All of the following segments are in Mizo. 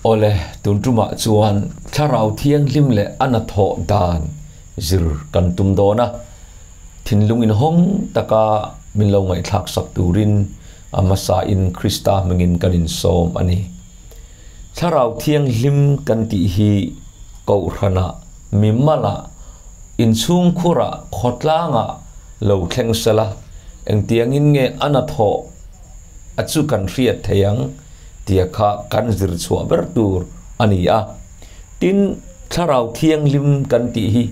Awle, tun tumah chuan Thlarau Thianghlim leh a hnathawh dan zir kan tum dawn a, thinlung inhawng taka min lo ngaihthlak sak turin a hmasain Krista hmingin kan insawm a ni. Thlarau Thianghlim kan tih hi Kohhranah, mimalah, inchhungkhurah, khawtlangah lo thleng sela, engtiangin nge a hnathawh a chu kan hriat thei ang tia kha kan zir chhuah ber tur a ni a. Tin, Thlarau Thianghlim kan tih hi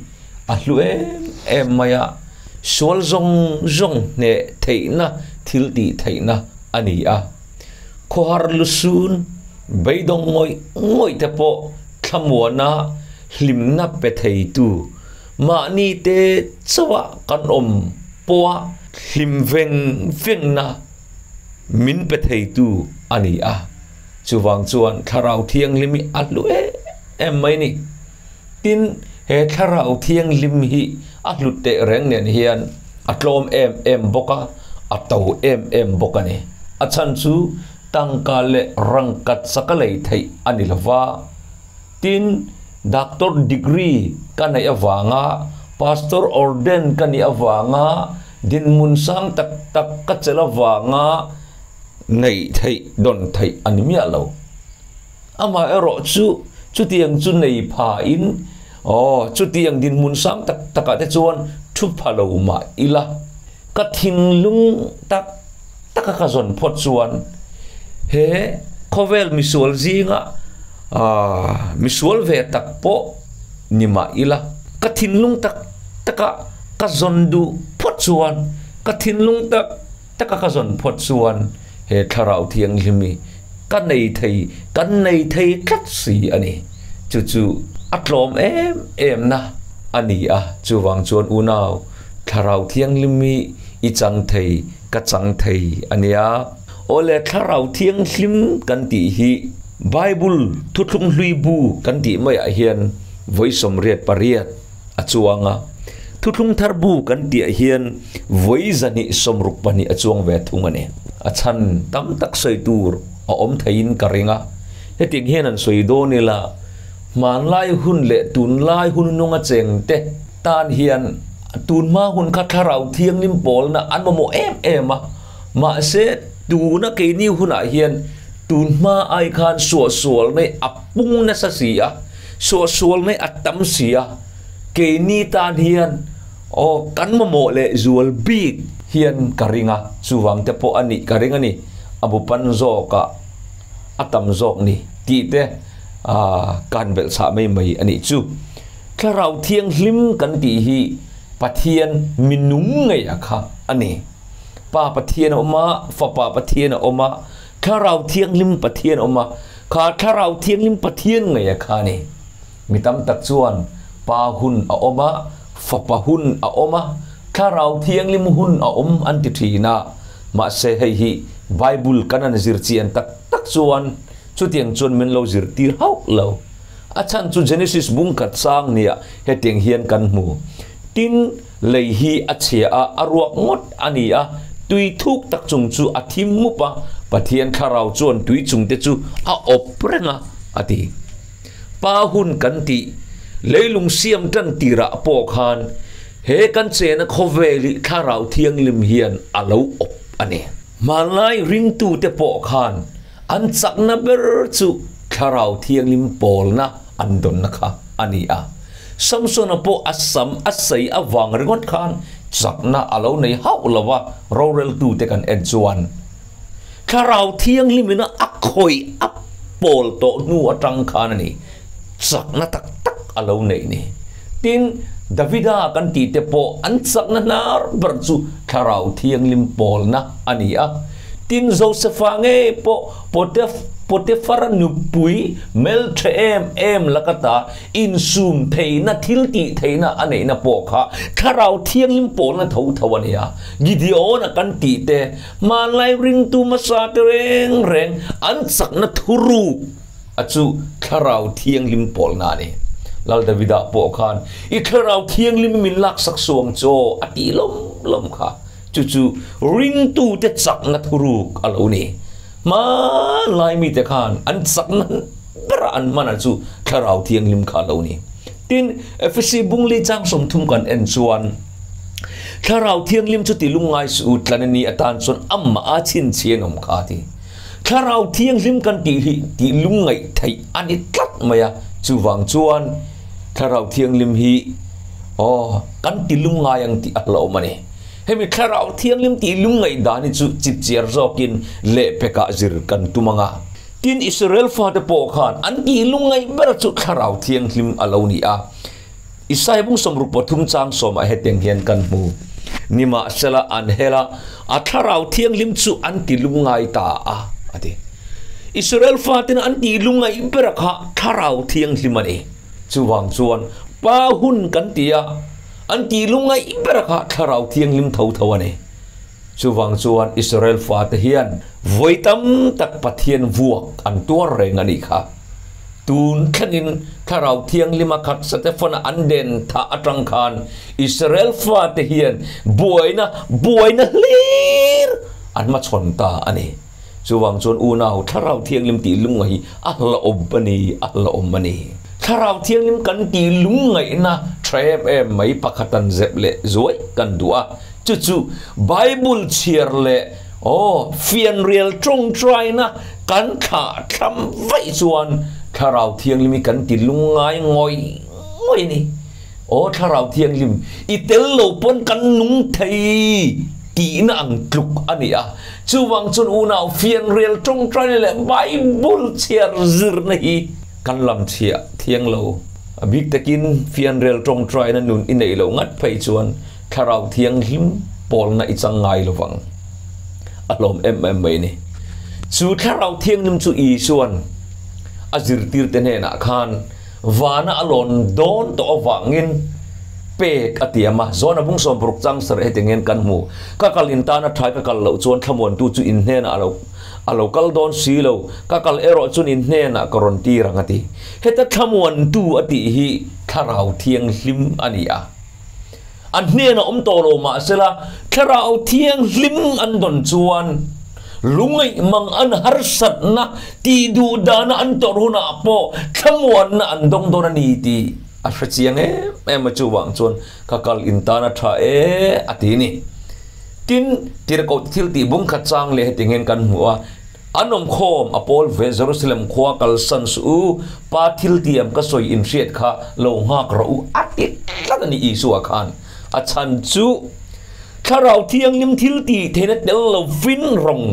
a hlu em em mai a, sual zawng zawng hneh theihna thil tih theihna a ni a. Khawhar lusun, beidawng ngawih ngawih te pawh thlamuana hlimna pe theitu mahni te chauha kan awm pawha hlim veng vengna min pe theitu a ni a. Chuvang chuan Thlarau Thianghlim hi a hlu em em mai ni. Tin, he Thlarau Thianghlim hi a hlut teh reng nen hian a tlawm em em bawk a, a to em em bawk a ni. A chhan chu tangka leh rangkat chaka lei theih a ni lo va. Tin, Doctor degree ka neih avanga, Pastor ordain ka nih avanga, dinhmun sang tak tak ka chelh avanga neih theih dawn theih a ni miah lo. Amaherawh chu chutiang chu nei phain, aw, chutiang dinhmun sang tak takah te chuan thu pha lo mah ila, ka thinlung tak taka ka zawn phawt chuan he khawvel misual zinga misual ve tak pawh ni mah ila, ka thinlung tak taka ka zawn duh phawt chuan, ka thinlung tak taka ka zawn phawt chuan he Thlarau Thianghlim hi ka nei thei, kan nei thei tlat si a ni. Chu chu a tlawm em em na a ni a, chuvang chuan unau Thlarau Thianghlim hi i chang thei, ka chang thei a nia. Awle Thlarau Thianghlim kan tih hi Bible thuthlung hlui bu kan tih maiah hian vawi 88 a chuang a, thuthlung thar bu kan tihah hian vawi 162 a chuang ve thung a ni. A chhan tam tak sawi tur a awm theiin ka ring a, hetiang hian an sawi dawn ila, hmanlai hun leh tunlai hun nunga chengte tan hian tunhma hun kha Thlarau Thianghlim pawlna an mamawh em em a, mahse tuna keini hunah hian tunhma ai khan suahsual nei a pung nasa si a, suahsual nei a tam si a, keini tan hian aw kan mamawh leh zual bik hian ka ring a, chuvang te pawh a nih ka ring a ni, a bu pan zawkah a tam zawk ni tih te kan belhchhah mai mai a nih chu. Thlarau Thianghlim kan tih hi Pathian mi nung ngei a kha a ni. Pa Pathian a awm a, Fapa Pathian a awm a, Thlarau Thianghlim Pathian a awm a, kha Thlarau Thianghlim Pathian ngei a kha a ni. Mi tam tak chuan Pa hun a awm a, Fapa hun a awm a, Thlarau Thianghlim hun a awm an ti thin a, mahse hei hi Bible kan han zir chian tak tak chuan chutiang chuan min lo zirtir hauh lo. A chhan chu Genesis bung khat sang nia hetiang hian kan hmu. Tin, lei hi a chhia a, a ruak ngawt a ni a, tui thuk tak chung chu a thim mup a, Pathian thlarau chuan tui chung te chu a awp reng a, a ti. Pa hun kan tih, leilung siam tan tirah pawh khan he kan chena khawvel hi Thlarau Thianghlim hian a lo awp a ni. Hmanlai ringtute pawh khan An chakna ber chu Thlarau Thianghlim pawlna an dawnna kha a ni a. Samsona pawh a sam a sei avang ringawt khan chakna a lo nei hauh lo a, roreltute kan en chuan Thlarau Thianghlimina a khawih a pawl tawh hnu atang khan a ni chakna tak tak a lo neih ni. Tin, Davida kan tihte pawh an chakna hnar ber chu Thlarau Thianghlim pawlna a ni a. Tin, Josefa ngei pawh Potifara nupui hmeltha em em lakata insum theihna, thil tih theihna a neihna pawh kha Thlarau Thianghlim pawlna tho tho a ni a. Gideon-a kan tih te, hmanlai ringtu hmasa te reng reng an chakna thuruk a chu Thlarau Thianghlim pawlna a ni. Lal Davida pawh khan, I Thlarau Thianghlim i min laksak suang chaw a tih lawm lawm kha. Chu chu ringtute chakna thuruk a lo ni. Hmanlai mite khan an chakna bera an hman a chu Thlarau Thianghlim kha a lo ni. Tin, Efesi bungli chang 30 kan en chuan, Thlarau Thianghlim chu ti lungngai suh u, tlan a ni atan chuan amah a chhinchhian awm kha a ti. Thlarau Thianghlim kan tih hi tih lungngaih theih a ni tlat mai a, chuvang chuan Thlarau Thianghlim hi aw kan ti lungngai ang tih a hlauhawm a ni. Hemi Thlarau Thianghlim tih lungngaih dan hi chu chipchiar zawkin lehpekah zir kan tum ang a. Tin, Israel fate pawh khan an tih lungngaih ber chu Thlarau Thianghlim a lo ni a. Isaiah bung 63 chang sawmah hetiang hian kan hmu, Nimahsela an hel a, a Thlarau Thianghlim chu an ti lungngai ta a, a ti. Israel faten an tih lungngaih ber kha Thlarau Thianghlim a ni. Chuvang chuan Pa hun kan ti a, an tih lungngaih ber kha Thlarau Thianghlim tho tho a ni. Chuvang chuan Israel fate hian vawi tam tak Pathian vuak an tuar reng a nih kha. Tun thlengin Thlarau Thianghlima khat Setefana an den thah atang khan Israel fate hian buaina buaina hlir an hmachhawn ta a ni. Chuvang chuan unau Thlarau Thianghlim tih lungngaih hi a hlauhawm a ni, a hlauhawm a ni. Thlarau Thianghlim kan tih lungngaihna tha em em mai pakhat an zep leh zuai kan duh a. Chu chu Bible chhiar leh aw fianrial tawngtaina kan thlah thlam vaih chuan Thlarau Thianghlim hi kan ti lungngai ngawih ngawih a ni. Aw Thlarau Thianghlim, i tel lo pawn kan nung thei tihna ang tluk a ni a. Chuvang chuan unau fianrial tawngtaina leh Bible chhiar zirna hi kan lam chhiah thiang lo. A bik takin fianrial tawngtaina nun i neih loh ngat phei chuan Thlarau Thianghlim pawlna i chang ngai lo vang. A hlawm em em mai ni. Chu Thlarau Thianghlim chu Isua'n a zirtirte hnenah khan vana a lawn dawn tawh avangin pek a tiam a. Zawn a bung 60 chang sarih heti ngen kan hmu. Ka kal in tan a thai ka kal loh chuan thlamuantu chu in hnenah a lo a lo kal dawn si lo. Ka kal erawh chuan in hnenah ka rawn tir ang a ti. Heta thlamuantu a tih hi Thlarau Thianghlim a ni a. An hnenah awm tawh lo mahsela Thlarau Thianghlim an dawn chuan lungaih mang an harsatna tih duh dana an tawrh hunah pawh thlamuanna an dawng dawn a ni tih a hre chiang em em a, chuvang chuan ka kal in tan a tha e a ti a ni. Tin, tirhkoh thil tih bung khat chang leh heti nghen kan hmu a, An awm khawm a pawl ve Jerusalem khua kalsan suh u, Pa thil tiam ka sawi in hriat kha lo nghak rawh u a ti tlat a ni Isua khan. A chhan chu Thlarau Thianghlim thil tih theihna tel lovin rawng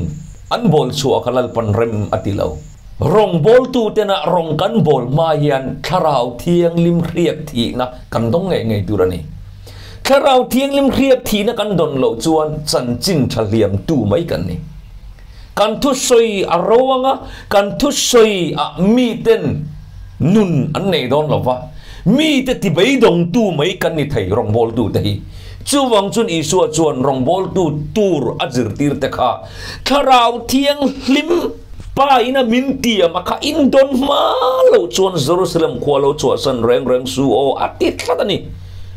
an bawl chhuah kha Lalpan rem a ti lo. Rawng bawltu tena rawng kan bawl hma hian Thlarau Thianghlim hriak thihna kan dawng ngei ngei tur a ni. Thlarau Thianghlim hriak thihna kan dawn loh chuan chanchin tha hliamtu mai kan ni. Kan thusawi a ro ang a, kan thusawi ah miten nun an nei dawn lo va, mite ti beidawngtu mai kan ni thei rawngbawltute hi. Chuvang chuan Isua chuan rawngbawltu tur a zirtirte kha Thlarau Thianghlim Pa ina min tiam a kha in dawn hma loh chuan Jerusalem khua lo chhuahsan reng reng su aw a ti tlat a ni.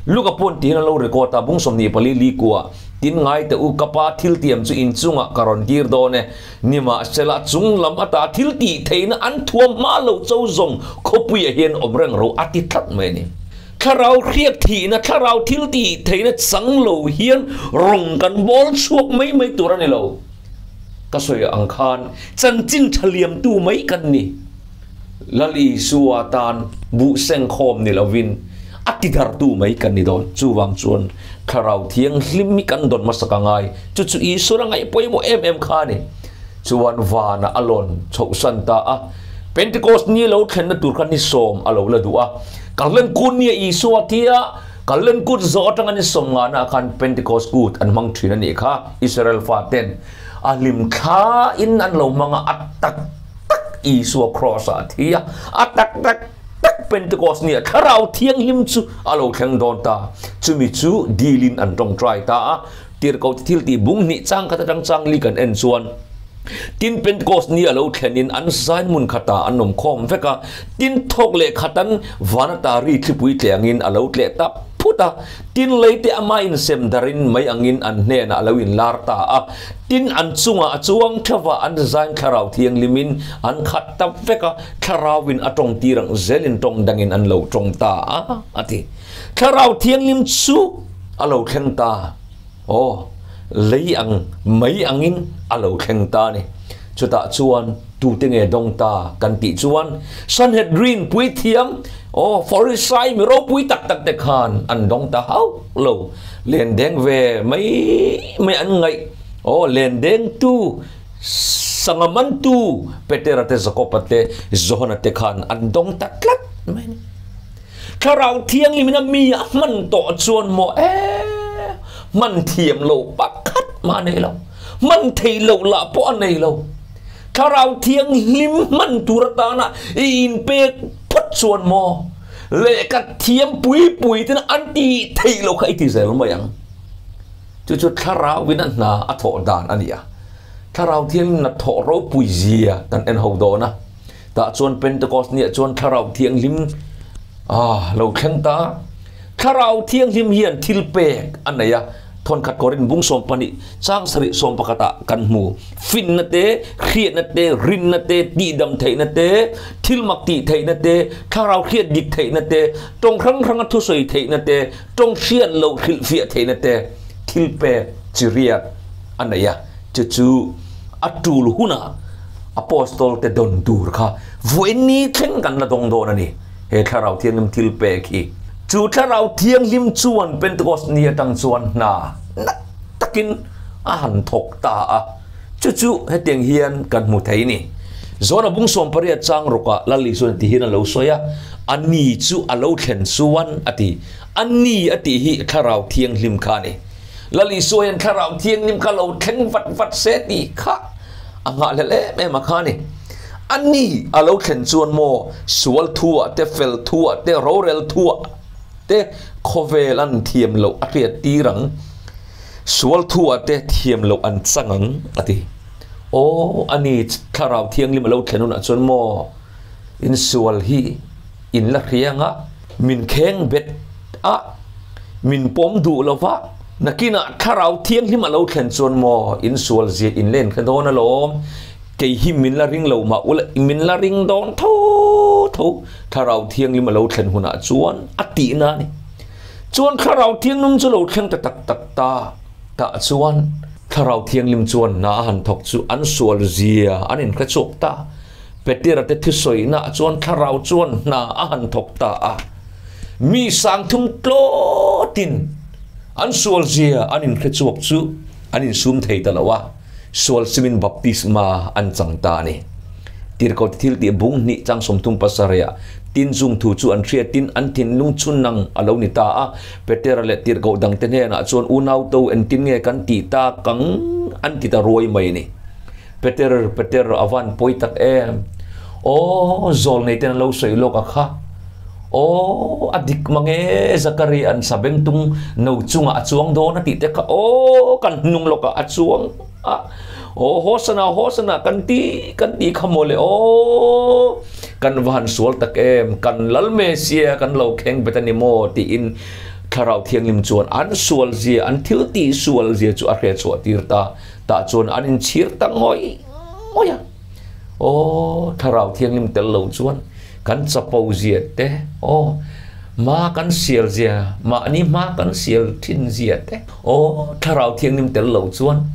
Luka pawn tihian a lo record a, bung 24 li kuah. Tin ngai teh u, ka pa thil tiam chu in chungah ka rawn tir dawn e. Nimahsela, chung lam ata thil tih theihna an thuam hma loh cho zawng khawpuiah hian awm reng ro a ti tlat mai a ni. Thlarau hriak thihna, thlarau thil tih theihna chang lo hian rawng kan bawl chhuak mai mai tur a ni lo. Ka sawi ang khan chanchin tha liamtu mai kan ni. Lal Isua tan buh sengkhawm ni lovin a tidartu mai kan ni dawn. Chuvang chuan Thlarau Thianghlim hi kan dawn hmasa ka ngai. Chu chu Isua ngaih pawimawh em em kha a ni. Chuan vanah a lawn chhohsan ta a. Pentecost ni lo thlenna tur kha ni sawm a lo la duh a. Kalhlen kut nia Isua tia Kalhlen kut zawh atanga ni sawm ngahnaah khan Pentecost kut an hmang thin a nih kha. Israel faten a hlim thlain an lo hmang a, a tak tak Isua Kraws-ah a thi a, a tak tak tak Pentecost nia Thlarau Thianghlim chu a lo thleng dawn ta. Chumi chu dilin an tawngtai ta a, Tirhkoh thil tih bung hnih chang khat atang chang li kan en chuan tin Pentecost ni a lo thlenin an zain hmun khatah an awm khawm vek a, tin thawk leh khatan van ata ri thlipui tlengin a lo tleh tap phut a, tin leite ama insem darhin mei angin an hnenah a lo inlar ta a, tin an chungah a chuang theuh a, an zain Thlarau Thianghlimin an khat ta vek a, Thlarauin a tawng tir ang zelin tawng dangin an lo tawng ta a, a ti. Thlarau Thianghlim chu a lo thleng ta. Aw, lei ang mei angin a lo thleng ta a ni. Chutah chuan tute nge dawng ta kan tih chuan Sanhedrin puithiam, aw, Farisai mi ropui tak tak te khan an dawng ta hauh lo. Len deng ve mai mai an ngaih, aw, len dengtu, sanga mantu Petera te, Jakoba te, Johana te khan an dawng ta tlat mai a ni. Thlarau Thianghlimin a mi a hman tawh chuan maw e, hman thiam lo pakhat mah a nei lo, hman thei loh lah pawh a nei lo. Thlarau Thianghlim hman tur atana i inpek phawt chuan maw lehkha thiam pui pui ten an tih theih loh kha i ti zel mai ang. Chu chu Thlarauin a hna a thawh dan a ni a. Thlarau Thianghlim hna thawh ropui zia kan en ho dawn a. Tah chuan Pentecost niah chuan Thlarau Thianghlim a lo thleng ta. Thlarau Thianghlim hian thil pek a nei a, thawnkhat Korin bung 12 chang sarih 11 ah kan hmu. Finna te, hriatna te, rinna te, tihdam theihna te, thil mak tih theihna te, thlarau hriat dik theihna te, tawng hrang hranga thusawi theihna te, tawng hriat loh hrilhfiah theihna te, thil pek chi riat a nei a. Chu chu a tul hunah Apostol te dawn tur kha vawiin ni thleng kan la dawng dawn a ni, he Thlarau Thianghlim thil pek hi. Chu Thlarau Thianghlim chuan Pentecost ni atang chuan hna nat takin a han thawk ta a, chu chu hetiang hian kan hmu thei ni. Zona bung 18 chang rawkah Lal Isuan ti hian a lo sawi a, A ni chu a lo thlen chuan a ti. A ni a tih hi Thlarau Thianghlim kha a ni. Lal Isua hian Thlarau Thianghlim kha lo thleng vat vat se tih kha a nghahhlelh em em a kha a ni. A ni a lo thlen chuan maw sual thuah te, fel thuah te, rorel thuah te khawvel an thiam loh a hriat tir ang, sual thuah te thiam loh an chang ang a ti. Aw, a ni Thlarau Thianghlim a lo thlen hunah chuan maw insual hi in la hria anga min kheng bet a, min pawm duh lo va, nakinah Thlarau Thianghlim a lo thlen chuan maw in sual zia in len kha dawn alawm, kei hi min la ring lo mah ula min la ring dawn tho tho, Thlarau Thianghlim a lo thlen hunah chuan a tihna a ni. Chuan Thlarau Thianghlim chu lo thleng ta tak tak ta, tah chuan Thlarau Thianghlim chuan hna a han thawk chu an sual zia an inhre chhuak ta. Petera te thusawihnah chuan Thlarau chuan hna a han thawk ta a. Mi sangthum tlawtin an sualzia an inhre chhuak chu an insum thei ta lo a, sual simin baptisma an chang ta a ni. Tirhkoh thil tih bung hnih chang 37 ah tin chung thu chu an hriatin an thinlung chhun ang a lo ni ta a. Petera leh tirhkoh dangte hnenah chuan unau to engtin nge kan tih tak ang an ti ta ruai mai a ni. Peter, Peter, a van pawi tak em? Aw, zawl nei ten an lo sawi lawk a kha. Aw, a dik mang e, Zakari an sabeng tung no chungah a chuang dawn a tih te kha. Aw, kan hnung lawkah a chuang a. Aw, Hosana, Hosana kan ti, kan ti kha mawle. Aw, kan va han sual tak em, kan lal Mesia kan lo kheng bet a ni maw tiin Thlarau Thianghlim chuan an sual zia, an thil tih sual zia chu a hriatchhuah tir ta. Tah chuan an inchhir ta ngawih ngawih a. Aw, Thlarau Thianghlim tel lo chuan kan chapo zia te, aw, hma kan sial zia, mahni hma kan sial thin zia te, aw, Thlarau Thianghlim tel lo chuan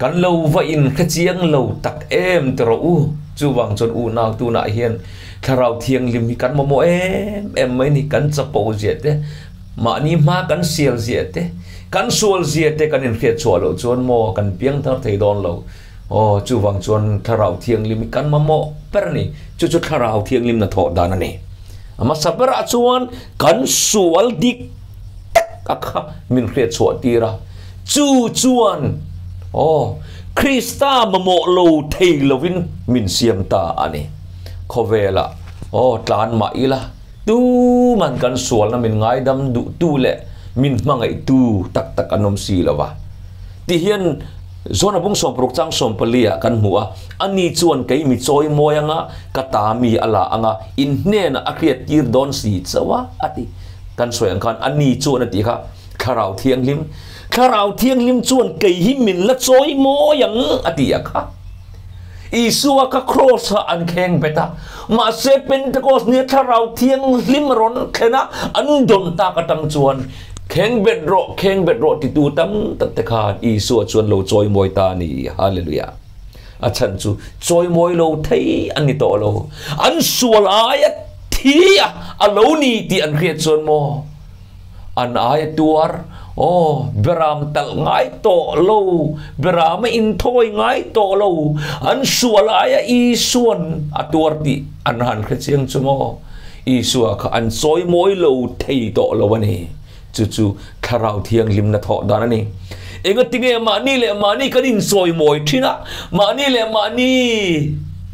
kan lo va inhre chiang lo tak em ti rawh u. Chuvang chuan unau tunah hian Thlarau Thianghlim hi kan mamawh em em mai ni, kan chapo zia te, Mahni hma kan sial zia te, kan sual zia te kan inhriat chhuah loh chuan maw kan piang thar thei dawn lo. Aw, chuvang chuan Thlarau Thianghlim hi kan mamawh ber a ni. Chu chu Thlarau Thianghlim hna thawh dan a ni. A hmasa berah chuan kan sual dik tak a kha min hriat chhuah tir a. Chu chuan aw, Krista mamawh lo thei lovin min siam ta a ni. Khawvelah aw, tlan mah ila. Tuman kan sualna min ngaidam duhtu leh min hmangaihtu tak tak an awm si lo va. Ti hian Zona bung 60 chang 14 ah kan hmu a, Ani chuan kei mi chawi mawi anga ka ta mi a la anga in hnenah a hriat tir dawn si chauh a, a ti. Kan sawi ang khan a ni chuan a tih kha Thlarau Thianghlim, Thlarau Thianghlim chuan kei hi min la chawi mawi ang a ti a kha. Isua kha kraws ah an kheng bet a, mahse Pentecost nia Thlarau Thianghlim a rawn thlen a, an dawn tak atang chuan kheng bet rawh, kheng bet rawh titu tam tak te khan Isua chuan lo chawi mawi ta a ni. Hallelujah. A chhan chu chawimawi lo thei an ni tawh lo. An sual aia thi a a lo ni tih an hriat chuan maw an aia tuar, aw, beram talh ngai tawh lo, beram a inthawi ngai tawh lo, an sual aia Isuan a tuar tih an han hre chiang chu maw Isua kha an chawimawi lo thei tawh lo a ni. Chu chu Thlarau Thianghlimna thawh dan a ni. Engatinge mahni leh mahni kan insawimawi thin a, mahni leh mahni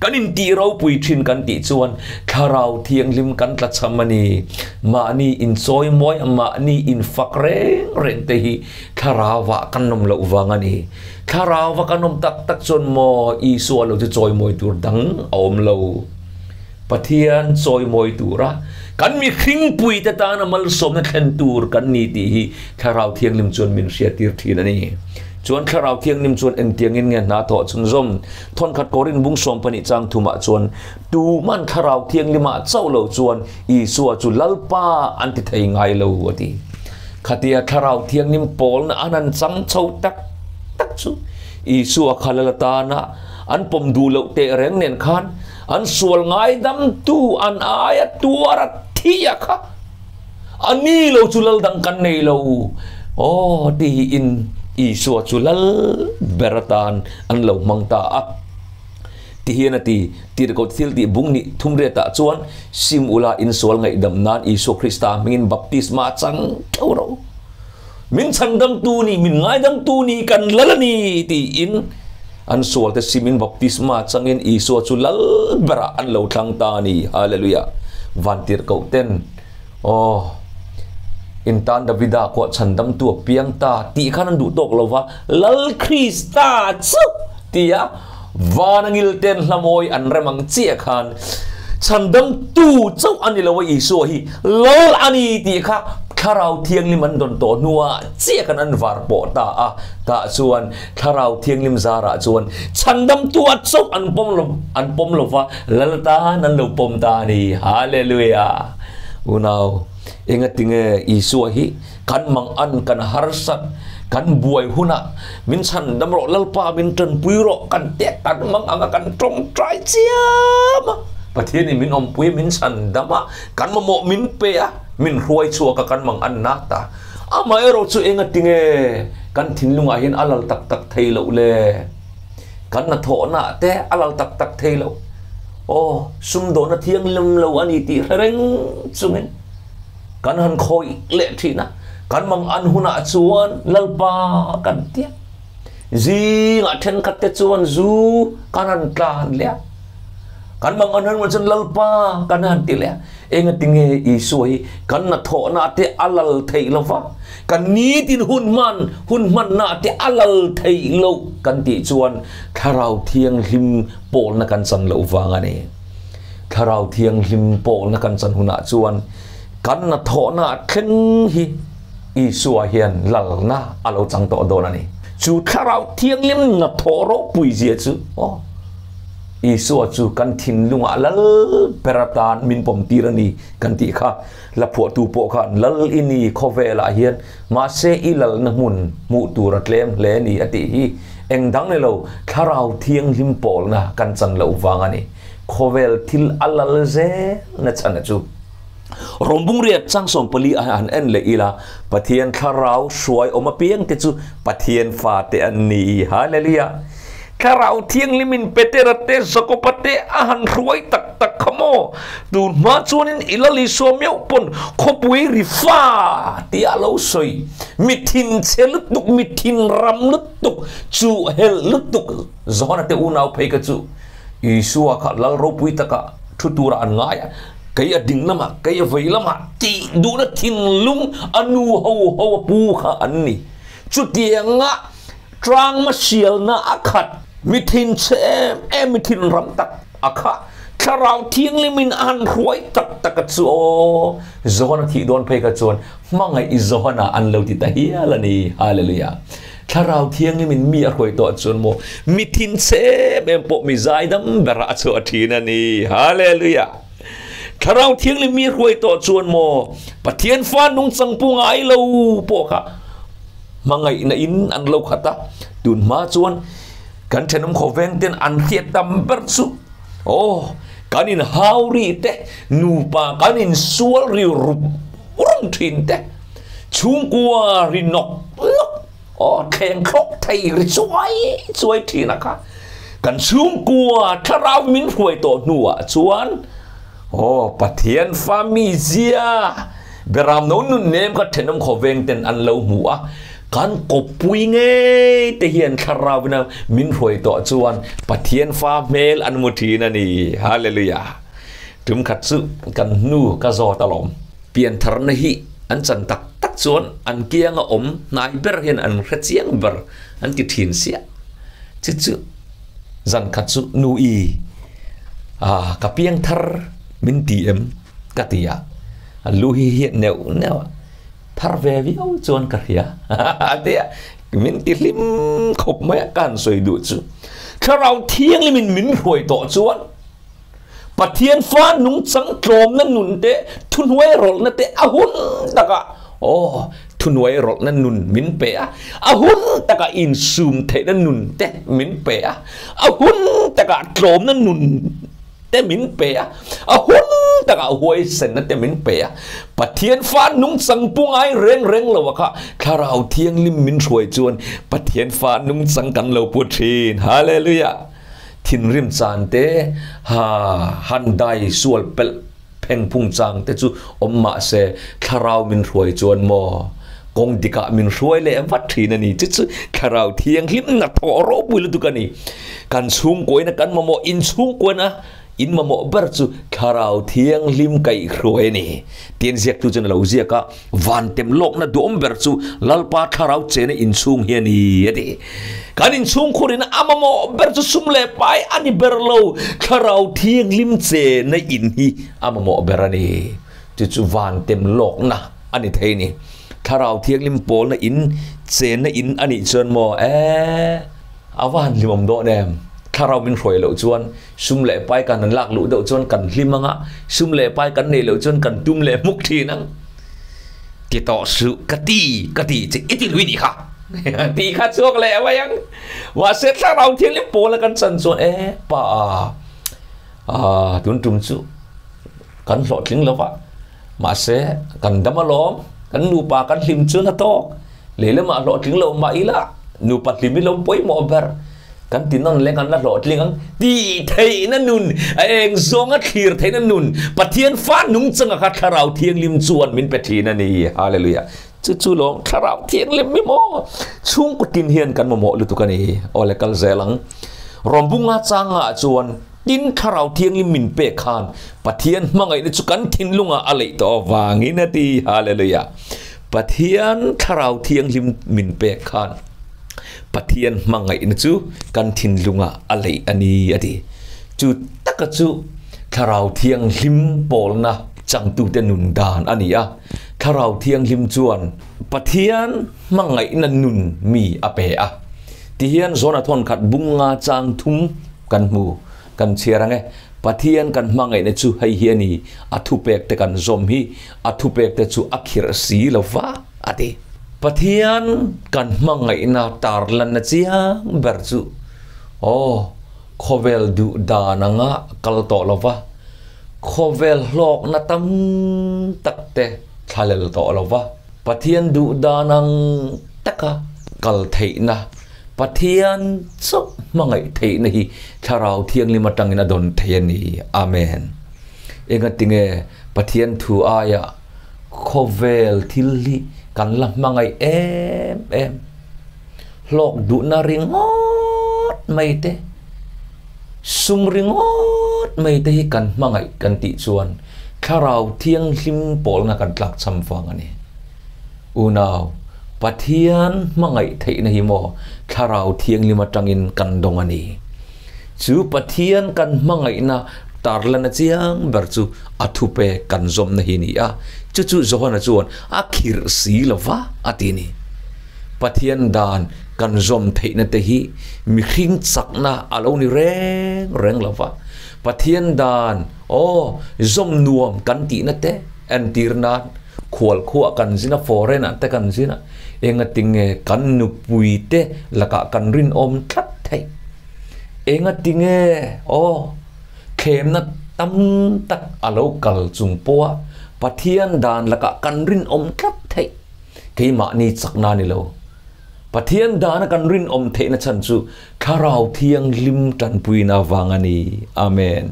kan intih ropui thin kan tih chuan Thlarau Thianghlim kan tla cham a ni. Mahni insawimawi a, mahni infak reng reng te hi Thlarauah kan awm loh vang a ni. Thlarauva kan awm tak tak chuan maw Isua lo chu chawimawi tur dang a awm lo. Pathian chawimawi tura kan mihringpuite tana malsawmna thlen tur kan ni tih hi Thlarau Thianghlim chuan min hriattir thin a ni. Chuan Thlarau Thianghlim chuan engtiangin nge hna thawh chhunzawm? Thawnkhat Korin bung 12 chang thumah chuan tuman Thlarau Thianghlimah chauh lo chuan Isua chu Lalpa an ti thei ngai lo a ti. Khatia Thlarau Thianghlim pawlna an han chang chho tak tak chu Isua kha Lal atana an pawm duh loh teh reng nen khan An sual ngaidamtu an aia tuar a thi a kha. A ni lo chu lal dang kan nei lo. Aw tiin Isua chu lal ber atan an lo hmang ta a. Tihian a ti, Tirhkoh thil tih bung nih thum riatah chuan sim ula insual ngaihdam nan Isua Krista hmingin baptisma chang theuh rawh u. Min chhandamtu ni, min ngaidamtu ni kan lal a ni tiin an sualte simin baptisma changin Isua chu lal berah an lo thlang ta a ni. Hallelujah! Vantirhkoh ten, Aw, in tan Davida kuah chhandamtu a piang ta tih khan an duh tawk lo va, Lal Krista chu tia van angil ten hlamawi an rem ang chiah khan chhandamtu chauh a ni lo a, Isua hi Lal a ni tih kha Thlarau Thianghlim an dawn tawh hnuah chiah khan an var pawh ta a, tah chuan Thlarau Thianghlim zarah chuan chhandamtu a chauh an pawm lo an pawm lo va, Lal tan an lo pawm ta a ni. Hallelujah! Unau, engatinge Isua hi kan mang an, kan harsat, kan buai hunah min chhandam rawh, Lalpa min tanpui rawh kan tek kan mang anga kan tawngtai chiam a, Pathianin min awmpui a, min chhandam a, kan mamawh min pe a, min hruai chhuak a kan mang an na ta. Amaherawh chu engatinge kan thinlungah hian a lal tak tak thei loh le? Kan hnathawhna te a lal tak tak thei loh. Aw, sumdawhna thianghlim lo a ni tih hre reng chungin kan han khawih leh thin a, kan mang an hunah chuan Lalpa kan ti a. Zingah thenkhat te chuan zu kan han tlan leh a. Kan mang an hunah chuan Lalpa kan han ti leh a. Engatinge Isua hi kan hnathawhna te a lal theih lo va, kan nitin hun hman hun hmanna te a lal theih loh kan tih chuan Thlarau Thianghlim pawlna kan chan loh vang a ni. Thlarau Thianghlim pawlna kan chan hunah chuan kan hnathawhna thleng hi Isua hian lalna a lo chang tawh dawn a ni. Chu Thlarau Thianghlim hnathawh ropui zia chu aw Isua chu kan thinlungah lal ber atan min pawm tir a ni kan tih kha. La phuahtu pawh khan lal i ni khawvelah hian mahse i lalna hmun hmuh tur a tlem hle ni a tih hi eng dang ni lo Thlarau Thianghlim pawlna kan chan loh vang a ni. Khawvel thil a lal zelna chhan a chu. Rawmbungriat chang 14 a han en leh ila Pathian Thlarau hruai awm apiang te chu Pathian fate an ni. Hallelujah! Thlarau Thianghlimin Petera te, Jakoba te a han hruai tak tak kha maw? Tun hma chuanin i la Isua meuh pawn khawpui ri fa tih a lo sawi. Mi thinchhe lutuk, mi thinram lutuk, chuhhelh lutuk Johana te unau phei kha chu Isua kha lal ropui taka thu tura an ngai a, kei a ding lamah, kei a vei lamah tih duhna thinlung a nu ho ho a pu kha an ni. Chutianga Tlangma sialna a khat, mi thinchhe em em, mi thinram tak a kha. Thlarau Thianghlimin a han hruai tak taka chu aw, Johana thih dawn phei kha chuan hmangaih Johana an lo ti ta hial a ni. Hallelujah! Thlarau Thianghlimin mi a hruai tawh chuan maw mi thin chhem em pawh mi zaidam berah a chhuah thin a ni. Hallelujah! Thlarau Thianghlim mi a hruai tawh chuan maw Pathian fa nungchang pu ngai lo pawh kha hmangaihna in an lo khat a, tun hma chuan kan thenawm khawveng ten an hriat tam ber chu aw kan in hau ri te, nupa kan in sual ri rup rum thin te, chhungkua ri nawk nawk aw thleng thlawk thei ri chuai chuai thin a kha kan chhungkua thlarau min hruai tawh hnuah chuan aw Pathian fa mi zia Beram no nun nem kha thenawm khawveng ten an lo hmu a, kan kawppui ngei te hian thlarau ina min hruai tawh chuan Pathian fa hmel an hmu thin a ni. Hallelujah! Tum khat chu kan hnu ka zawt alawm. Piantharna hi an chan tak tak chuan an kianga awm hnai ber hian an hre chiang ber an ti thin siah. Chu chu zan khat chu nu i ka piangthar min ti em? Ka ti a, a lu hi hiat neuh neuh a, thar ve viau chuan ka hria a ti a, min ti hlim khawp mai a, ka han sawi duh chu Thlarau Thianghlimin min hruai tawh chuan Pathian fa nungchang tlawmna nun te, thuhnuai rawlhna te a hun takah aw thuhnuai rawlhna nun min pe a, a hun takah insum theihna nun te min pe a, a hun takah tlawmna nun te min pe a, a hun takah huaisenna te min pe a, Pathian fa nungchang pu ngai reng reng lo a kha Thlarau Thianghlim min hruai chuan Pathian fa nungchang kan lo pu thin. Hallelujah! Thinrim chan te, ha han dai sual pelh phengphung chang te chu awm mah se Thlarau min hruai chuan maw kawng dikah min hruai leh vat thin a ni. Chu chu Thlarau Thianghlim hnathawh ropui lutuk a ni. Kan chhungkuaina kan mamawh, in chhungkuaina in mamawh ber chu Thlarau Thianghlim kaihhruai a ni. Tian ziaktu chuan a lo ziak a, van tem lawkna duhawm ber chu Lalpa Thlarau chena inchhung hi a ni a ti. Kan inchhungkhurina a mamawh ber chu sum leh pai a ni ber lo, Thlarau Thianghlim chena in hi a mamawh ber a ni. Chu chu van tem lawkna a ni thei a ni. Thlarau Thianghlim pawlna in chenna in a nih chuan maw e a va han hlimawm dawn em? Thlarau min hruai loh chuan sum leh pai kan han lak luh deuh chuan kan hlim ang a, sum leh pai kan neih loh chuan kan tum leh hmuk thin ang. Ti tawh suh ka ti ka ti che i ti lui nih kha tih kha chhuak leh mai ang. Mahse Thlarau Thianghlim pawla kan chan chuan e pa a tun tum chu kan hlawhtling lo va. Mahse, kan dam alawm, kan nupa kan hlim chuan a tawk. Lei lamah hlawhtling lo mah ila, nupa hlim i lo pawimawh ber. Kan ti nawn leng an la hlawhtling ang tih theihna nun, a eng zawnga thlir theihna nun, Pathian fa nungchanga kha Thlarau Thianghlim chuan min pe thin a ni. Hallelujah. Chu chu lawng Thlarau Thianghlim mi maw? Chhungkaw tin hian kan mamawh lutuk a ni. Aw le kal zel ang. Rawmbunga changah chuan Tin, Thlarau Thianghlim min pek khan Pathian hmangaihna chu kan thinlungah a leih tawh avangin a ti. Hallelujah! Pathian Thlarau Thianghlim min pek khan Pathian hmangaihna chu kan thinlungah a leih a ni a ti. Chu taka chu Thlarau Thianghlim pawlna changtute nun dan a ni a. Thlarau Thianghlim chuan Pathian hmangaihna nun mi a pe a. Tihian Zona thawnkhat bunga chang thum Kan hmu, kan chhiar ang e. Pathian kan hmangaihna chu hei hi a ni, a thupek te kan zawm hi, a thupek te chu a khirh si lo va, a ti. Pathian kan hmangaihna tarlanna chiang ber chu, aw, khawvel duh dan anga kal tawh lo va, khawvel hlawkna tam tak te thlalel tawh lo va, Pathian duh dan ang taka kal theihna, Pathian chauh hmangaih theihna hi Thlarau Thianghlim atangin a dawn thei a ni. Amen. Engatinge Pathian thu aia khawvel thil hi kan la hmangaih em em? Hlawk duhna ringawt mai te, sum ringawt mai te hi kan hmangaih kan tih chuan Thlarau Thianghlim pawlna kan tlakchham vang a ni. Unau, Pathian hmangaih theihna hi maw Thlarau Thianghlim atangin kan dawng a ni. Chu Pathian kan hmangaihna tarlana chiang ber chu a thupe kan zawmna hi a ni a, chu chu Johana chuan a khirh si lo va a ti a ni. Pathian dan kan zawm theihna te hi mihring chakna a lo ni reng reng lo va, Pathian dan aw zawm nuam kan tihna te entir nan khual khuah kan zin a, foreign ah te kan zin a, engatinge kan nupui te lakah kan rinawm tlat theih? Engatinge aw thlemna tam tak a lo kal chung pawha Pathian dan lakah kan rinawm tlat theih? Keimahni chakna ni lo. Pathian dana kan rinawm theihna chhan chu Thlarau Thianghlim tanpuina vang a ni. Amen.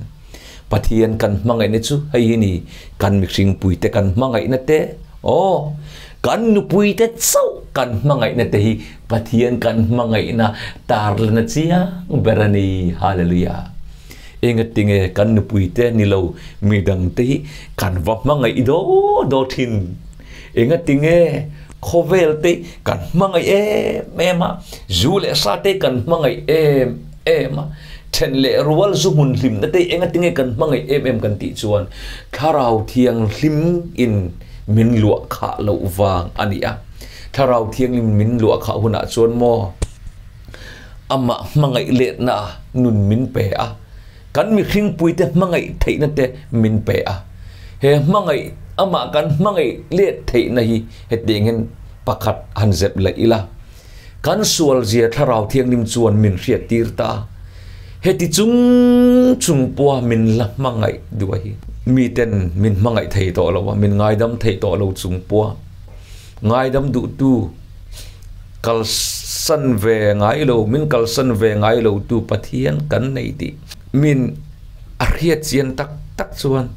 Pathian kan hmangaihna chu hei hi ni, kan mihringpuite kan hmangaihna te, aw, kan nupuite chauh kan hmangaihna te hi Pathian kan hmangaihna tarlana chiang ber a ni. Hallelujah. Engatinge kan nupuite ni lo midangte hi kan va hmangaih daw daw thin? Engatinge khawvel te kan hmangaih em em a, zu leh sa te kan hmangaih em em a, then leh rual zu hmun hlimna te engatinge kan hmangaih em em kan tih chuan Thlarau Thianghlim in min luah khah loh vang a ni a. Thlarau Thianghlim min luah khah hunah chuan maw amah hmangaih letna nun min pe a, Kan mihringpuite hmangaih theihna te min pe a. He hmangaih, amah kan hmangaih let theihna hi hetiangin pakhat han zep leh ila. Kan sualzia Thlarau Thianghlim chuan min hriattir ta a. Heti chung chung pawha min la hmangaih duh a hi. Miten min hmangaih thei tawh lo a, min ngaidam thei tawh lo chung pawha ngaidam duhtu, Kalsan ve ngai lo, min kalsan ve ngai lo tu Pathian kan nei tih min a hriat chian tak tak chuan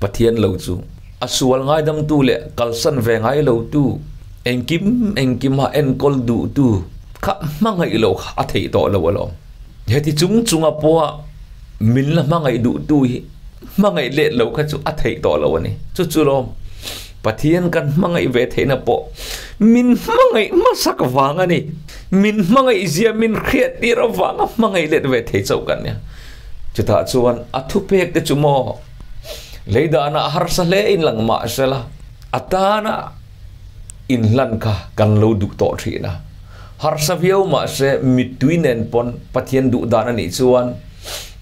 Pathian lo chu a sual ngaidamtu leh kalsan ve ngai lo tu, engkim engkima enkawl duh tu kha hmangaih lo kha a theih tawh lo alawm. Heti chung chunga pawha min la hmangaih duh tu hi hmangaih let lo kha chu a theih tawh lo a ni. Chu chu lawm Pathian kan hmangaih ve theihna pawh min hmangaih hmasak vang a ni. Min hmangaih zia min hriat tir avanga hmangaih let ve thei chauh kan nia. Chutah chuan a thupek te chu maw leidanah harsa hle in lang mah sela a tana inhlan kha kan lo duh tawh thin a. Harsa viau mah se mittui nen pawn Pathian duh dan a nih chuan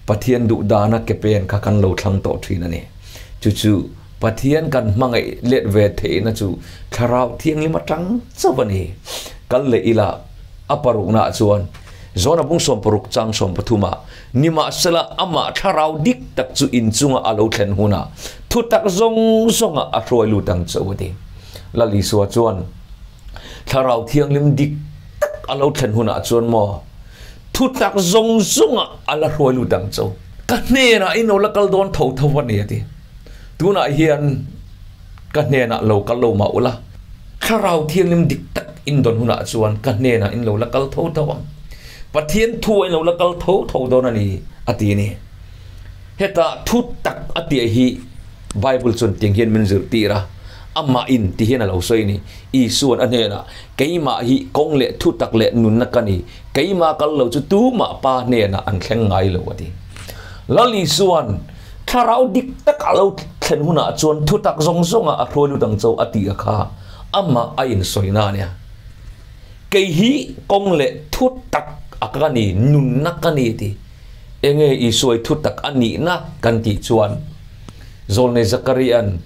Pathian duh dana ke pen kha kan lo thlang tawh thin a ni. Chu chu Pathian kan hmangaih let ve theihna chu Thlarau Thianghlim atang chauh a ni. Kal leh ila a paruknaah chuan Jona bung 60 chang 30 ah, Nimahsela amah Thlarau dik tak chu inchunga a lo thlen hunah thutak zawng zawngah a hruai lut ang chauh a ti. Lal Isua chuan Thlarau Thianghlim dik tak a lo thlen hunah chuan maw thutak zawng zawngah a la hruai lut ang chauh. Ka hnenah i no la kal dawn tho tho a ni a ti. Tunah hian ka hnenah lo kal lo mah ula, Thlarau Thianghlim dik tak in dawn hunah chuan ka hnenah in lo la kal tho tho ang. Pathian thu ah in lo la kal tho tho dawn a ni, a ti a ni. Hetah thu tak a tih hi Bible chuan tiang hian min zirtir a, amah in ti hian a lo sawi a ni. Isua'n a hnenah, Keimah hi kawng leh thu tak leh nunna ka ni, keimah kal lo chu tumah Pa hnenah an thleng ngai lo, a ti. Lal Isua'n Thlarau dik tak a lo thlen hunah chuan thutak zawng zawngah a hruai lut ang cho a tih a kha amah a insawi na a nia. Kei hi kawng leh thutak a ka ni, nunna ka ni ti. Enge Isuai thutak a nihna kan tih chuan Zawlnei Zakaria'n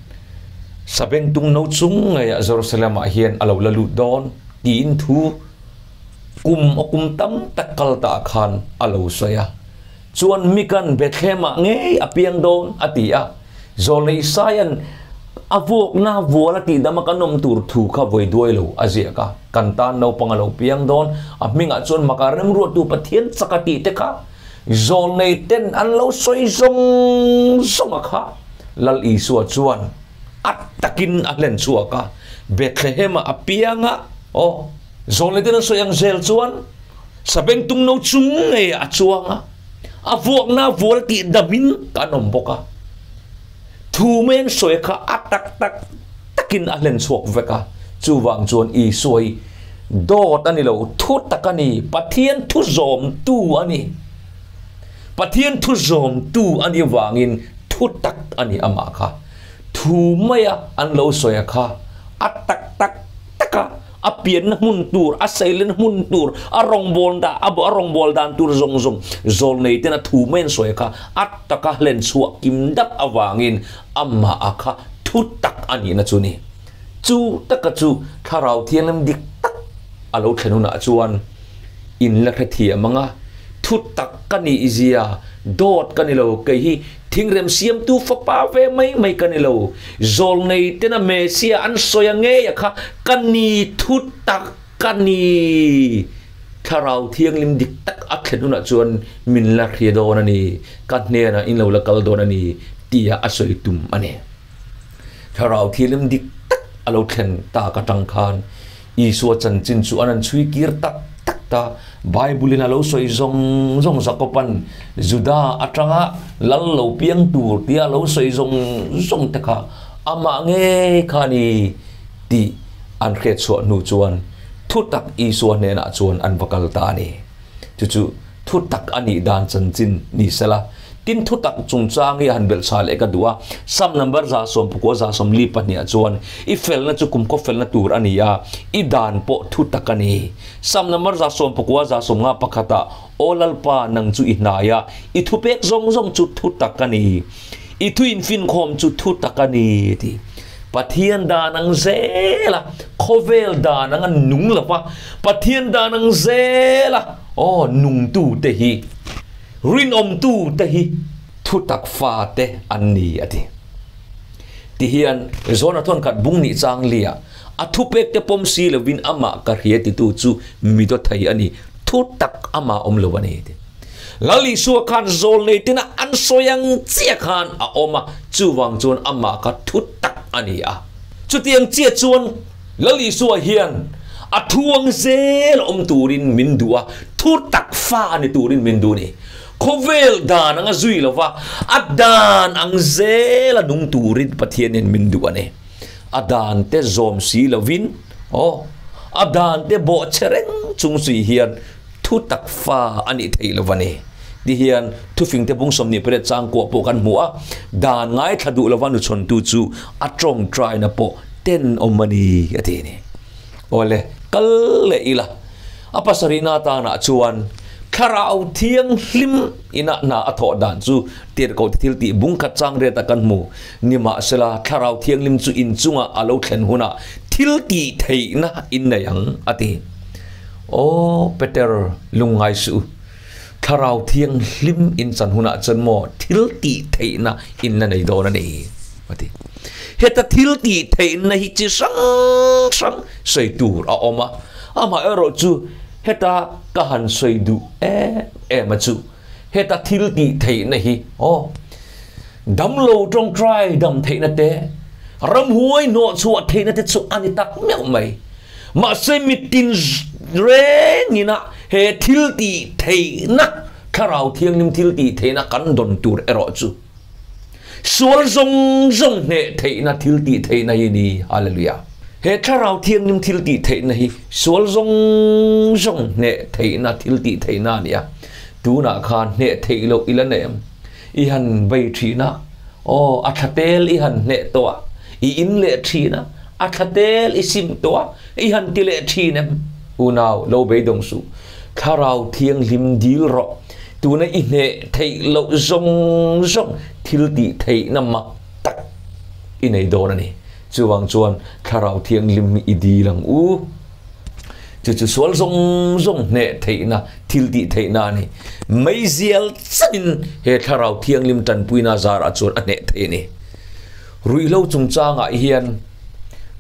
Sabengtung no chung ngeiah Jerusalem-ah hian a lo la lut dawn tiin thu kum a kum tam tak kal ta khan a lo sawi a. Chuan Mikan Bethlehem-ah ngei a piang dawn, a ti a. Zawlnei Isaia'n a vuakna vual a tihdam a kan awm tur thu kha vawi duai lo a ziak a. Kan tan naupang a lo piang dawn, a hmingah chuan maka remruattu Pathian chak a tih te kha Zawlnei ten an lo sawi zawng zawng a kha. Lal Isua chuan a takin a hlen chhuak a, Bethlehem-ah a piang a, aw, Zawlnei ten an sawi ang zel chuan, Sabengtung no chung ngei a chuang a, a vuakna vual tih damin kan awm bawk a. Thu men sawi kha a tak tak takin a hlen chhuak vek a, chuvang chuan Isua hi dawt a ni lo, thu tak a ni, Pathian thu zawmtu a ni. Pathian thu zawmtu a nih avangin thu tak a ni amah kha. Thu maia an lo sawi a kha a tak tak tak a, a pianna hmun tur, a seilenna hmun tur, a rawngbâwl dan, a rawngbâwl dan tur zawng zawng zawlnei tena thu mai an sawi a kha a taka hlen chhuah kim dap avangin amah a kha thu tak a nihna chu ni. Chu taka chu Thlarau Thianghlim dik tak a lo thlen hunah chuan in la hrethiam ang a, thu tak ka nih zia, dawt ka ni lo, kei hi thingrem siamtu fapa ve mai mai ka ni lo, zawlnei tena Messiah an sawi a ngei a kha ka ni, thu tak ka ni. Thlarau Thianghlim dik tak a thlen hunah chuan min la hria dawn a ni, ka hnenah in lo la kal dawn a ni tia a sawi tum a ni. Thlarau Thianghlim dik tak a lo thlen tak atang khan Isua chanchin chu an han chhui kir tak tak ta. Bible-in a lo sawi zawng zawng Jakob-a'n Juda atanga lal lo piang tur tia a lo sawi zawng zawng te kha amah ngei kha a ni tih an hriatchhuah hnu chuan thutak Isua hnenah chuan an va kal ta a ni. Chu chu thutak a nih dan chanchin ni sela. Tin thutak chungchang hi a han belh chha leh ka duh a, Sam number 14 42 ah chuan i felna chu kumkhaw felna tur a ni a, i dan pawh thutak a ni. Sam number 19 51 ah Aw Lalpa nang chu i hnai a, i thupek zawng zawng chu thutak a ni, i thu infinkhawm chu thutak a ni a ti. Pathian dan ang zel a, khawvel dan anga nung lo va, Pathian dan ang zel a, aw nungtute hi, Rinawmtute hi thutak fate an ni, a ti. Tihian, Zona thawnkhat bung nih chang liah, a thupekte pawm si lovin amah ka hria titu chu mi dawt thei a ni, thutak amah awm lo a ni, a ti. Lal Isua khan zawlnei tina an sawi ang chiah khan a awm a, chuvang chuan amah kha thutak a ni a. Chutiang chiah chuan Lal Isua hian a thuang zel awm turin min duh a, thutak fa ni turin min duh a ni. Khawvel dan anga zui lova a dan ang zela nung turin Pathianin min duh a ni. A dan te zawm si lovin, aw, a dan te bawh che reng chung si hian thutak fa a nih theih lo a ni. Ti hian thufingte bung 28 chang kuah pawh kan hmu a, dan ngaithla duh lova nuchhawntu chu a tawngtaina pawh tenawm a ni a ti a ni. Awle, kal leh ila, a pasarihna atanah chuan Thlarau Thianghlim ina hna a thawh dan chu tirhkohte thil tih bung khat chang riat ah kan hmu. Nimahsela, Thlarau Thianghlim chu inchungah a lo thlen hunah thil tih theihna in nei ang a ti. Aw Peter, lungngai suh u. Thlarau Thianghlim in chan hunah chuan maw thil tih theihna in la nei dawn a ni, a ti. Heta thil tih theihna hi chi hrang hrang sawi tur a awm a, amaherawh chu heta ka han sawi duh em em a chu, heta thil tih theihna hi aw damlo tawngtai dam theihna te, ramhuai hnawhchhuah theihna te chu a ni tak meuh mai. Mahse mitin rengina he thil tih theihna, Thlarau Thianghlim thil tih theihna kan dawn tur erawh chu sual zawng zawng hneh theihna thil tih theihna hi ni. Hallelujah! He Thlarau Thianghlim thil tih theihna hi sual zawng zawng hneh theihna thil tih theihna a ni a. Tunah khan hneh theih loh i la nei em? I han bei thin a, aw a thla tel i han hneh tawh a, i in leh thin a, A thla tel i sim tawh a, i han ti leh thin em? Unau, lo beidawng suh. Thlarau Thianghlim dil rawh. Tuna i hneh theih loh zawng zawng thil tih theihna mak tak i nei dawn a ni. Chuvang chuan Thlarau Thianghlim hi i dil ang u. Chu chu sual zawng zawng hneh theihna thil tih theihna a ni. Meizial chanin he Thlarau Thianghlim tanpuina zarah chuan a hneh thei a ni. Ruihhlo chungchangah hian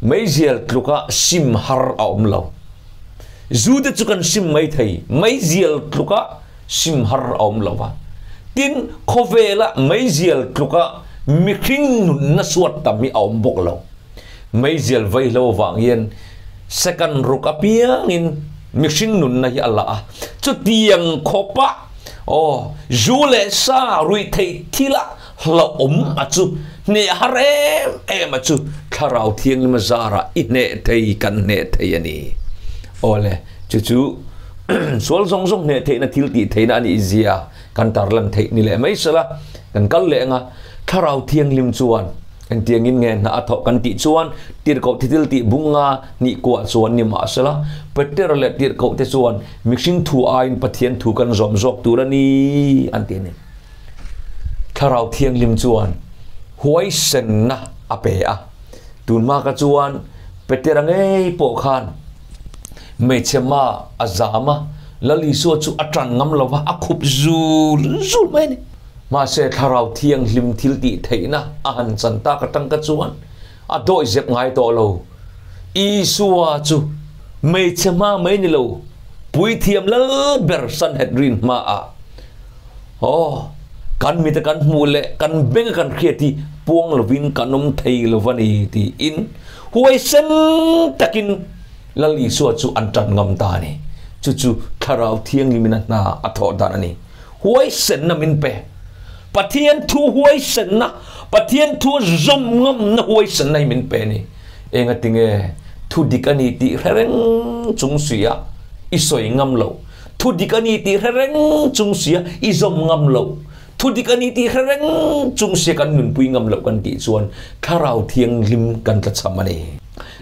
meizial tluka sim har a awm lo. Zu te chu kan sim mai thei, meizial tluka sim har a awm lo va. Tin, khawvela meizial tluka mihring nunna suat tam hi a awm bawk lo. Meizial vaihlo avang hian second ruk apiangin mihring nunna hi a la a. Chutiang khawpa aw zu leh sa ruihtheih thila Hlauhawm a chu hneh har em em a chu Thlarau Thianghlim a zarah i hneh thei kan hneh thei a ni. Awle, chu chu sual zawng zawng hneh theihna thil tih theihna a nih zia kan tarlan theih ni leh mai sela kan kal leh anga Thlarau Thianghlim chuan engtiangin nge hna a thawh kan tih chuan Tirhkoh thitil tih bunga hnih kuah chuan ni mahsela Peter leh Tirhkoh te chuan mihring thu aiin Pathian thu kan zawm zawk tur a ni an ti a ni. Thlarau Thianghlim chuan huaisenna a pe a, tunhma kha chuan Petera ngei pawh khan hmeichhe ma a zam a, Lal Isua chu a tan ngam lo va, a khup zul zul mai a ni. Mahse Thlarau Thianghlim thil tih theihna a han chan tak atang kha chuan a dawih zep ngai tawh lo. Isua chu hmeichhe hma mai ni lo, puithiam lal ber Sanhedrin hmaah Aw, kan mita kan hmuh leh kan benga kan hriat hi puang lovin kan awm thei lo va ni tiin huaisen takin Lal Isua chu an tan ngam ta a ni. Chu chu Thlarau Thianghlimin a hna a thawh dan a ni. Huaisenna min pe. Pathian thu huaisenna, Pathian thu a zawm ngamna huaisenna hi min pe a ni. Engatinge thu dik a ni tih hre reng chung sia i sawi ngam loh? Thu dik a ni tih hre reng chung sia i zawm ngam loh. Thu dik a ni tih hre reng chung sia kan nunpui ngam loh kan tih chuan Thlarau Thianghlim kan tlachham a ni.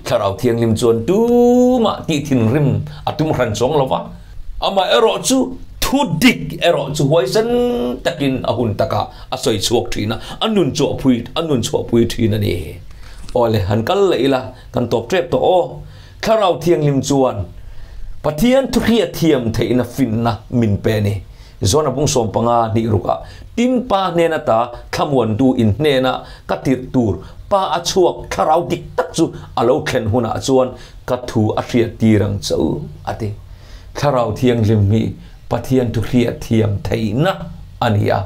Thlarau Thianghlim chuan tumah tih thinrim a tum hran chuang lo va, amah erawh chu thu dik erawh chu huaisen takin a hun takah a sawi chhuak thin a, a nun chhuahpui a nun chhuahpui thin a ni. Awle, han kal leh ila kan tawp tep tawh aw. Thlarau Thianghlim chuan Pathian thuhriat thiam theihna finna min pe a ni. Zona bung 15 hnih rukah, Tin Pa hnen ata thlamuantu in hnena ka tirh tur Pa a chhuak thlarau dik tak chu a lo thlen hunah chuan ka thu a hriat tir ang che u, a ti. Thlarau Thianghlim hi Pathian thuhriat thiam theihna a ni a.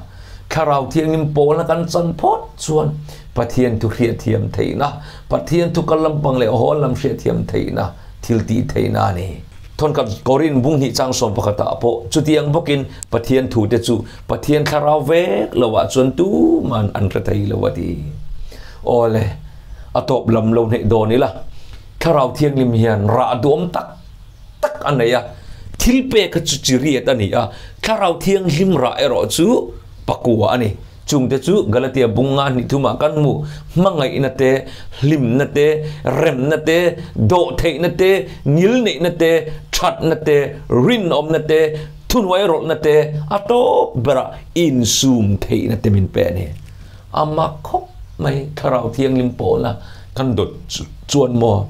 Thlarau Thianghlim pawlna kan chan phawt chuan Pathian thu hriatthiam theihna, Pathian thu kal lampang leh haw lam hriatthiam theihna thil tih theihna a ni. Thawnkhat Korin bung hnih chang 11 ah pawh chutiang bawkin Pathian thute chu Pathian thlarau vek lo ah chuan tuman an hre thei lo a ti. Awle, a tawp lam lo hneih dawn ila, Thlarau Thianghlim hian rah duam tak tak a nei a, thil pek kha chu chi riat a ni a, Thlarau Thianghlim rah erawh chu pakua a ni. Chungte chu Galatia bunga hnih thumah kan hmu, hmangaihna te, hlimna te, remna te, dawhtheihna te, ngilneihna te, thatna te, rinawmna te, thuhnuairawlhna te, a tawp berah insum theihna te min pe a ni. A mak khawp mai, Thlarau Thianghlim pawla kan dawt chuan maw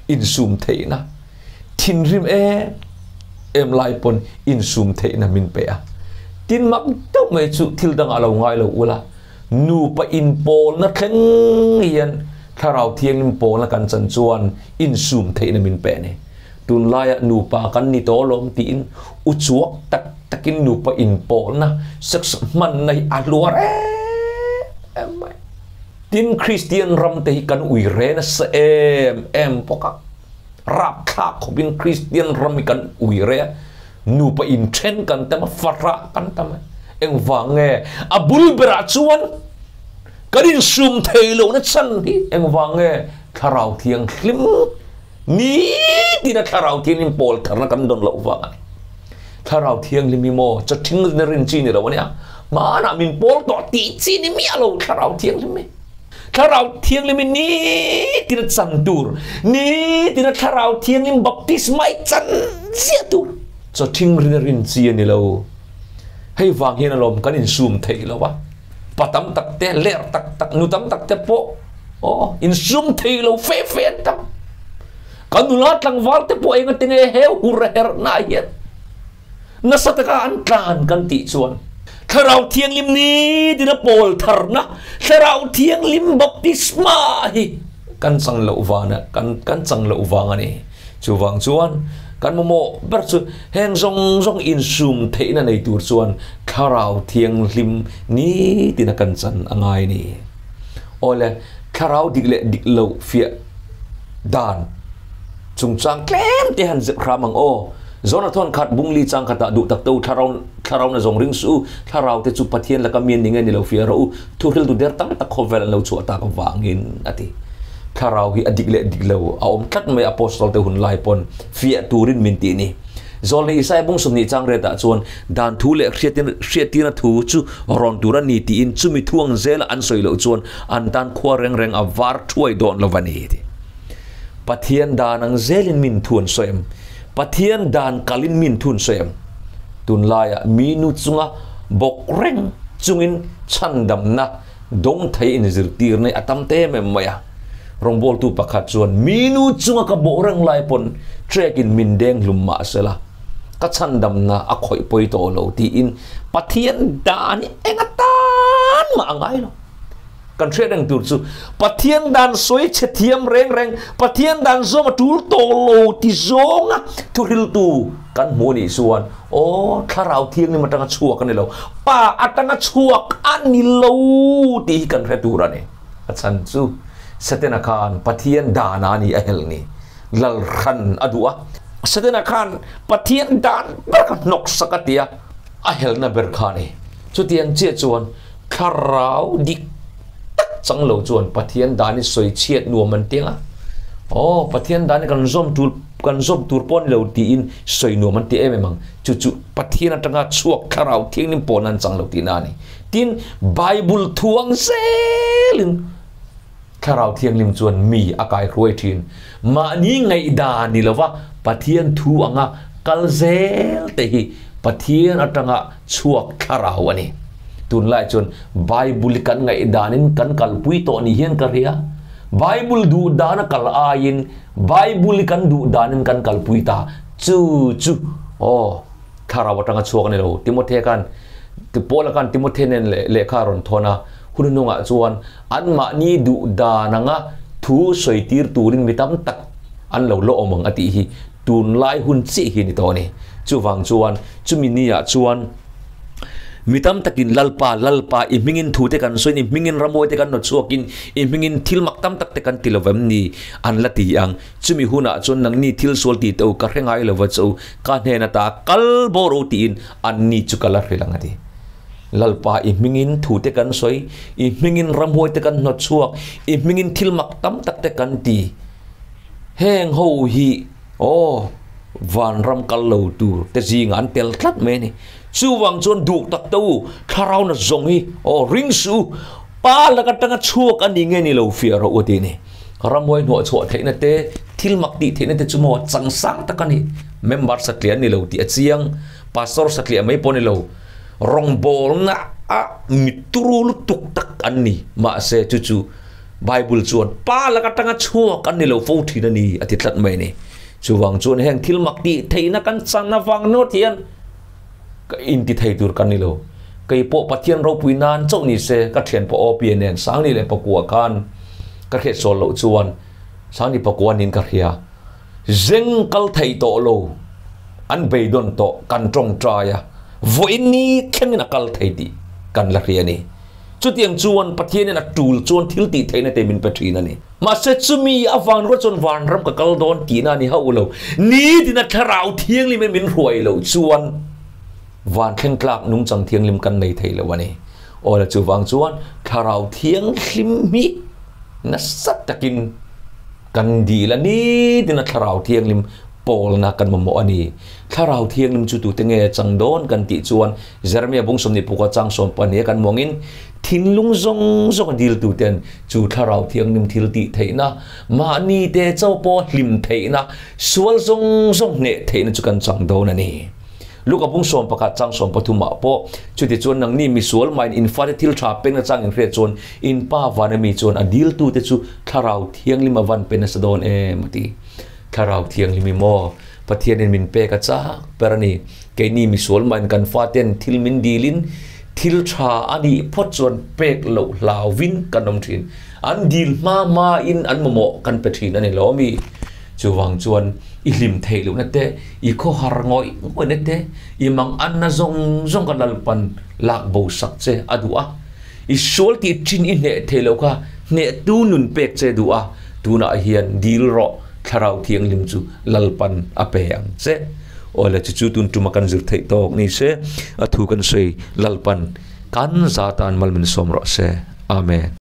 insum theihna, thinrim em em lai pawn insum theihna min pe a. Tin mak deuh mai chu thil dangah lo ngai lo ula, nupa inpawlna thleng hian Thlarau Thianghlim pawlna kan chan chuan insum theihna min pe a ni. Tunlaiah nupa kan ni tawh alawm tiin uchuak tak takin nupa inpawlna, sex hmanna hi a hluar em em mai. Tin Kristian ram te hi kan ui re nasa em em bawk a. Rapthlak khawpin Kristian ram hi kan ui re a, nupa inthen kan tam a, farah kan tam a. Engvang nge? A bul berah chuan kan insum thei lohna chhan hi engvang nge? Thlarau Thianghlim nitin a Thlarau Thianghlim pawl tharna kan dawn loh vang a ni. Thlarau Thianghlim hi maw chaw thing na rin chi ni lo a nia. Hmanah min pawl tawh tih chi ni miah lo Thlarau Thianghlim hi. Thlarau Thianghlim hi nitin a chan tur, nitin a Thlarau Thianghlim baptisma i chan ziah tur. Chaw thing rin a rin chi a ni lo. Hei vang hian alawm kan insum theih lo a. Pa tam tak te, ler tak tak, nu tam tak te pawh aw insum thei lo fe fe an tam. Kan nula tlangval te pawh enga tinge heu hur a herhna ah hian nasa taka an tlan kan tih chuan Thlarau Thianghlim ni tina pawl tharna Thlarau Thianghlim baptisma hi kan chang loh vana kan kan chang loh vang a ni. Chuvang chuan kan mamawh ber chu heng zawng zawng insum theihna nei tur chuan Thlarau Thianghlim ni tina kan chan a ngai a ni. Awle, Thlarau dik leh dik loh fiah dan chungchang tlem te han zep hram ang aw. Zona thawn khat bungli chang khatah duh tak to thlarau thlarau na zawng ring suh u, thlarau te chu Pathian laka mian ni nge ni lo fiah rawh u, thuhriltu der tam tak khawvel an lo chhuah tak avangin a ti. Thlarau hi a dik leh dik lo a awm tlat mai Apostol te hun lai pawn fiah turin min tih ni. Zawlnei Isaia bung 20 chang retah chuan dan thu leh hriattirna thu chu rawn tur a ni tiin chumi thu ang zela an sawi loh chuan an tan khua reng reng a var thuai dawn lo a ni ti. Pathian dan ang zelin min thu an sawi em? Pathian dan kalin min thu an sawi em? Tunlaiah mi nu chunga bawk reng chungin chhandamna dawng thei inzirtirna a tam ta em em mai a. Rawngbawltu pakhat chuan, Mi nu chunga ka bawh reng lai pawn trek-in min deng hlum mah sela, ka chhandamna a khawih pawi tawh lo tiin Pathian dan hi eng atan mah a ngai lo. Kan hriat reng tur chu Pathian dan sawi chhe thiam reng reng, Pathian dan zawm a tul tawh lo ti zawnga thuhriltu kan hmuh anih chuan aw thlarau thianghlim atanga chhuak a ni lo, Pa atanga chhuak a ni lo tih hi kan hre tur a ni. A chhan chu Setana khan Pathian dan a ni a hel ni, lal hran a duh a. Setana khan Pathian dan ber kha hnawksak a ti a, a helna ber kha a ni. Chutiang chiah chuan thlarau dik tak chang lo chuan Pathian dan hi sawi chhiat nuam an ti ang a, Aw, Pathian dan hi kan zawm tul, kan zawm tur pawh a ni lo tiin sawi nuam an ti em em ang. Chu chu Pathian atanga chhuak thlarau thianghlim pawh an chang lo tihna a ni. Tin, Bible thuang zelin Thlarau Thianghlim chuan mi a kaihruai thin. Mahni ngaihdan ni lova Pathian thu anga kal zel te hi Pathian atanga chhuak thlarau a ni. Tunlai chuan Bible hi kan ngaihdanin kan kalpui tawh ni hian ka hria. Bible duh dana kal aiin Bible hi kan duh danin kan kalpui ta. Chu chu aw thlarau atanga chhuak a ni lo. Timothy khan Paula khan Timothy nen lehkha a rawn thawn a, hun hnungah chuan anmahni duh dan anga thu sawi tir turin mi tam tak an lo la awm ang a tih hi tunlai hun chiah hi a ni tawh a ni. Chuvang chuan chumi niah chuan mi tam takin Lalpa, Lalpa, i hmingin thu te kan sawiin, i hmingin ramhuai te kan nawt chhuakin, i hmingin thil mak tam tak te kan ti lo vem ni an la ti ang. Chumi hunah chuan nangni thil sual ti teh u, ka hre ngai lo va che u, ka hnen ata kal bawr u tiin Anni chu ka la hrilh ang a ti. Lalpa, i hmingin thu te kan sawi, i hmingin ramhuai te kan hnawt chhuak, i hmingin thil mak tam tak te kan ti. Heng ho hi, aw, vanram kal lo tur te zingah an tel tlat mai a ni. Chuvang chuan duh tak te u, thlarau na zawng hi, aw, ring suh u, pa lak atanga chhuak a ni nge ni lo fiah rawh u a ti a ni. Ramhuai hnawh chhuah theihna te, thil mak tih theihna te chu maw changsang tak a ni. Member satliah a ni lo tih a chiang. Pastor satliah mai pawh a ni lo. Rawngbawlna a mi turu lutuk tak an ni. Mahse chu chu Bible chuan pa lak atanga chhuak an ni lo fo thin a ni a ti tlat mai a ni. Chuvang chuan heng thil mak tih theihna kan chan avang nawt hian ka inti thei tur kan ni lo. Kei pawh Pathian ropui nan chauh ni se ka thian pawh aw pi nen Sangni leh Pakua khan ka hriat sawl loh chuan Sangni Pakua nin ka hria. Zeng kal thei tawh lo an beidawn tawh kan tawngtai a, vawiin ni thlengin a kal thei tih kan la hria a ni. Chutiang chuan Pathianin a tul chuan thil tih theihna te min pe thin a ni. Mahse chumi avang ruat chuan vanram ka kal dawn tihna a ni hauh lo. Nitin a thlarau thianghlim in min hruai loh chuan van thleng tlak nungchang thianghlim kan nei thei lo a ni. Aw le chuvang chuan thlarau thianghlim hi nasa takin kan dil a nitin a thlarau thianghlim pawlna kan mamawh a ni. Thlarau thianghlim chu tute nge chang dawn kan tih chuan Jeremia bung 20 puka chang 12 a kan muangin thinlung zawng zawng a diltu ten chu thlarau thianghlim thil tih theihna, mahni te chauh pawh hlim theihna, sual zawng zawng hneh theihna chu kan chang dawn a ni. Luka bung 11 chang 13 ah pawh chuti chuan nangni misual mahin in fate thil tha peng nachang in hriat chuan in pa van ami chuan a diltu te chu thlarau thianghlim a van pe nasa dawn em a ti. Thlarau thianghlim i maw? Pathianin min pek a chak ber a ni. Keini misual mahin kan faten thil min dilin thil tha a nih phawt chuan pek loh hlauvin kan awm thin. An dil hma hmain an mamawh kan pe thin a ni lo ami? Chuvang chuan i hlim theih lohna te, i khawhar ngawih ngawihna te, i mang anna zawng zawng ka Lalpan lak bo sak che a duh a. I sual tih chin i hneh thei lo kha hnehtu nun pek che duh a, tunah hian dil rawh Thlarau Thianghlim chu Lalpan a pe ang che. Aw le chu chu tun tuma kan zir theih tawk ni se, a thu kan sawi Lalpan kan za tan mal min sawm rawh se. Amen.